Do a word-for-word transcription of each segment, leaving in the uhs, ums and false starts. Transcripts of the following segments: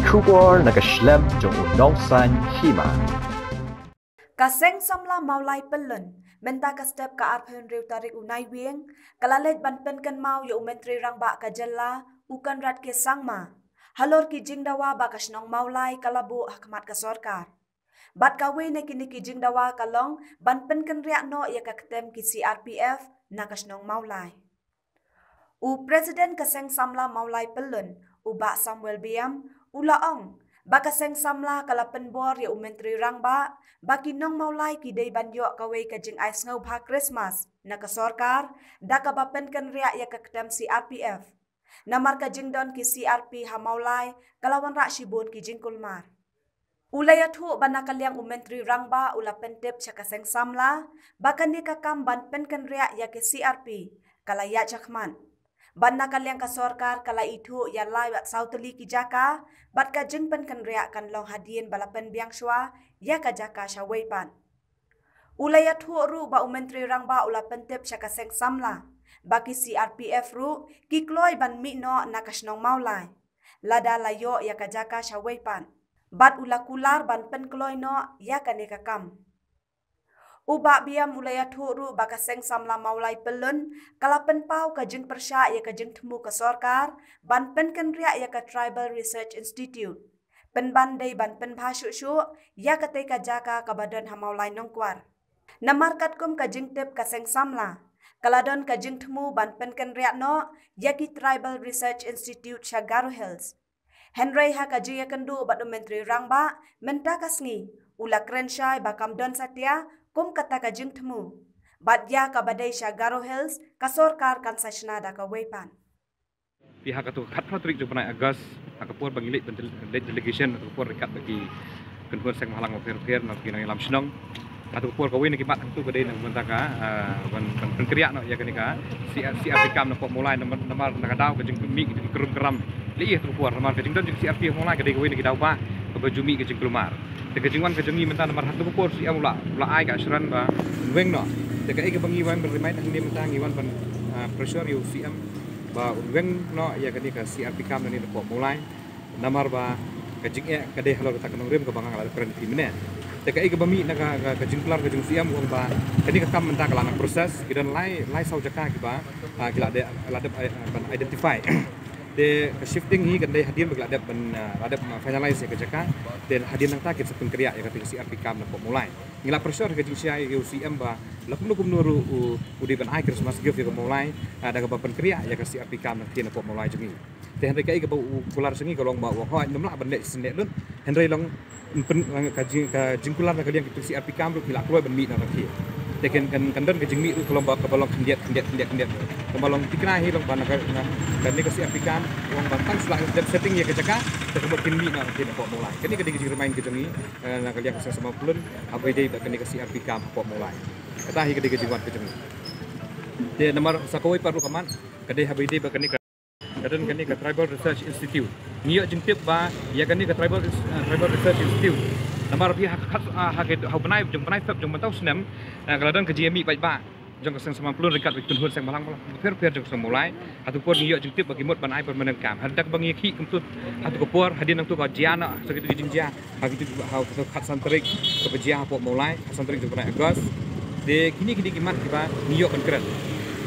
Khubor na ka shlem jong u nongsan hima. Ka Seng Samla Mawlai Pyllun, mynta ka step ka arphew hynriew tarik u Naiwieng, ka la leit ban pynkynmaw ïa u Myntri Rangbah ka jylla, u Conrad K Sangma, halor ki jingdawa ba ka shnong Mawlai ka la buh ha khmat ka sorkar. Bad kawei na kine ki jingdawa ka long ban pynkynriah noh ïa ka ktem ki C R P F na ka shnong Mawlai. U President ka Seng Samla Mawlai Pyllun, u Bah Samuel Biam, u la ong ba ka Seng Samla ka la pynbor ïa u Myntri Rangbah ba ki nong Mawlai ki dei ban ïoh kawei ka jingai sngewbha Krismas na ka sorkar da kaba pynkynriah ïa ka ktem C R P F. Namar ka jingdon ki C R P ha Mawlai ka la wanrah shibun ki jingkulmar. U la ïathuh ba na ka liang u Myntri Rangbah u la pyntip sha ka Seng Samla ba kane ka kam ban pynkynriah ïa ki C R P ka la ïaid shakhmat. Bad na ka liang ka sorkar ka la ithuh ïa lai bad saw tylli ki jaka, bad ka jingpynkynriah kan long hadien ba la pynbiang shuwa ïa ka jaka shawei pat. U la ïathuh ruh ba u Myntri Rangbah u la pyntip sha ka Seng Samla ba ki C R P F ruh ki kloi ban mih noh na ka shnong Mawlai lada la ïoh ïa ka jaka shawei pat. Bad u la kular ban pynkloi noh ïa kane ka kam. U Bah Biam u la ïathuh ruh ba ka Seng Samla Mawlai Pyllun ka la pynpaw ka jingpyrshah ïa ka jingthmu ka sorkar ban pynkynriah ïa ka Tribal Research Institute. Pynban dei ban pynbha shuh shuh ïa katei ka jaka kaba don ha Mawlai Nongkwar. Namar katkum ka jingtip ka Seng Samla, ka la don ka jingthmu ban pynkynriah noh ïa ki Tribal Research Institute sha Garo Hills. Hynrei ha ka jingïakynduh bad u Myntri Rangbah mynta ka sngi, u la kren shai ba kam don satia kum kata ka jingthmu. Bad ïa kaba dei sha Garo Hills, ka sorkar kan sa shna da kawei pat. Phi ha katu ka khatphra tarik jong u bnai August, ha ka por ba ngi leit ban del-, leit delegation, ha ka por ryngkat bad ki kynhun seng bhalang bapher bapher, na ki nongïalam shnong. Ha ka por kawei na ki mat hangtu ka dei na ka bynta ka, ah, ban, ban pynkynriah noh ïa kane ka C R, C R P camp na Pok Mawlai namar, namar na ka daw ka jingmih ka jingkrum kram. Lei ha ka por namar ka jingdon jong C R P ha Mawlai ka dei kawei na ki daw ba kaba ju mih ka jingkulmar. Te ka jingwan ka jong ngi mynta namar ha ka por C M u la, u la ai ka assurance ba un weng noh. Te kaei kaba ngi wan ban remind hangne mynta ngi wan ban, ah, pressure ïa u C M ba un weng noh ïa kane ka C R P camp nangne na Pok Mawlai. Namar ba ka jingeh ka dei halor kata ka nongrim kaba nga la kren phi mynne. Te kaei kaba mih na ka, ka, ka jingkular ka jong u C M u ong ba kane ka kam mynta ka la nang process, ki don lai, lai saw jaka kiba, ah, ki la dep, la dep, eh, ban identify. Te ka shifting hi kan dei hadien ba ki la dep ban, ah, la dep, ah, finalize ïa ka jaka. Te hadien nangta kin sa pynkynriah ïa kata ka C R P camp na Pok Mawlai. Ngi la pressure ka jingshai ïa u C M ba la kumno kumno ruh u, u dei ban ai Christmas gift ïa ka Mawlai, ah, da kaba pynkynriah ïa ka C R P camp na ka, na Pok Mawlai jong ngi. Te hynrei kaei kaba u kular sha ngi ka long ba u ong hooid ngam lah ban leh shisien leh lut. Hynrei long pyn-, ka jing, ka jingkular na ka liang kito C R P camp ruh ki la kloi ban mih noh na ka. Te kan, kan, kan don ka jingmih ruh ka long ba kaba long khyndiat, khyndiat, khyndiat, khyndiat. Kaba long tikna hi long ba na ka, na, kane ka C R P camp long ba tang shu la dep setting ïa ka jaka, te kaba kin mih noh na ka Pok Mawlai. Kane ka dei ka jingremind ka jong ngi, eh, na ka liang ka Seng Samla Pyllun, haba ïadei bad kane ka C R P camp ha Pok Mawlai. Kata hi ka dei ka jingwan ka jong ngi. Te namar sa kawei pat ruh ka mat, ka dei haba ïadei bad kane ka, ka don kane ka Tribal Research Institute. Ngi ïoh jingtip ba ïa kane ka Tribal Ins-, eh, Tribal Research Institute. Namar phi ha ka khat, ah, ha ka, ha u bnai jong, bnai Feb jong mynta u snem, eh, ka la don ka jingïamih paidbah jong ka Seng Samla Pyllun ryngkat bad ki kynhun seng bhalang bapher bapher jong ka shnong Mawlai. Ha tu ka por ngi ïoh jingtip ba ki mut ban ai permanent camp. Hadien ba ngi ïakhih kumtu ha tu ka por, hadien nangtu ka jia noh sa kito ki jingjia. Ha kito, ha kito khatsan tarik kaba jia ha Pok Mawlai, khatsan tarik jong u bnai August. Te kine, kine ki mat kiba ngi ïoh ban kren.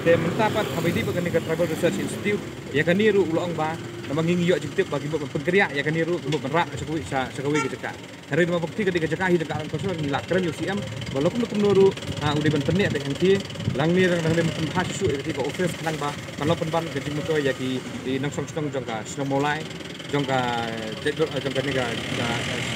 Te mynta pat haba ïadei bad kane ka Tribal Research Institute, ïa kane ruh u la ong ba namar ngi, ngi ïoh jingtip ba ki mut ban pynkynriah ïa kane ruh, ki mut ban rah sha kawei, sha, sha kawei ka jaka. Hynrei namar ba kata ka dei ka jaka hi jong ka Armed Personnel, ngi la kren ïa u C M ba la kumno kumno ruh, ah, u dei ban pynneh beit hangtei. Lane dang, dang dei ban pynbha shuh shuh ïa kata ka office khnang ba kan long pynban ka jingmyntoi ïa ki, ki nongshong shnong jong ka shnong Mawlai, jong ka, eh, jong kane ka, ka,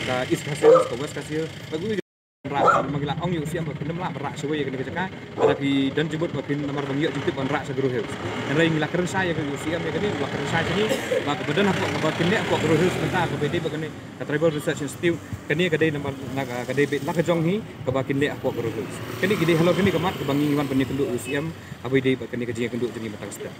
ka East Khasi Hills, ka West Khasi Hills. Ba kiwei ki rah, namar ngi la ong ïa u C M ba phin ym lah ban rah shawei ïa kane ka jaka. Lada phi don jingmut ba phin, namar ba ngi ïoh jingtip ban rah sha Garo Hills. Hynrei ngi la kren shai ïa u C M ïa kane, u la kren shai sha ngi ba kaba don hapoh, kaba kin leh hapoh Garo Hills mynta kaba ïadei bad kane ka Tribal Research Institute, kane ka dei namar na ka, ka dei beit la ka jong hi kaba kin leh hapoh Garo Hills. Kane ki dei halor kane ka mat kaba ngi wan ban ïakynduh ïa u C M haba ïadei bad kane ka jingïakynduh jong ngi mynta ka step.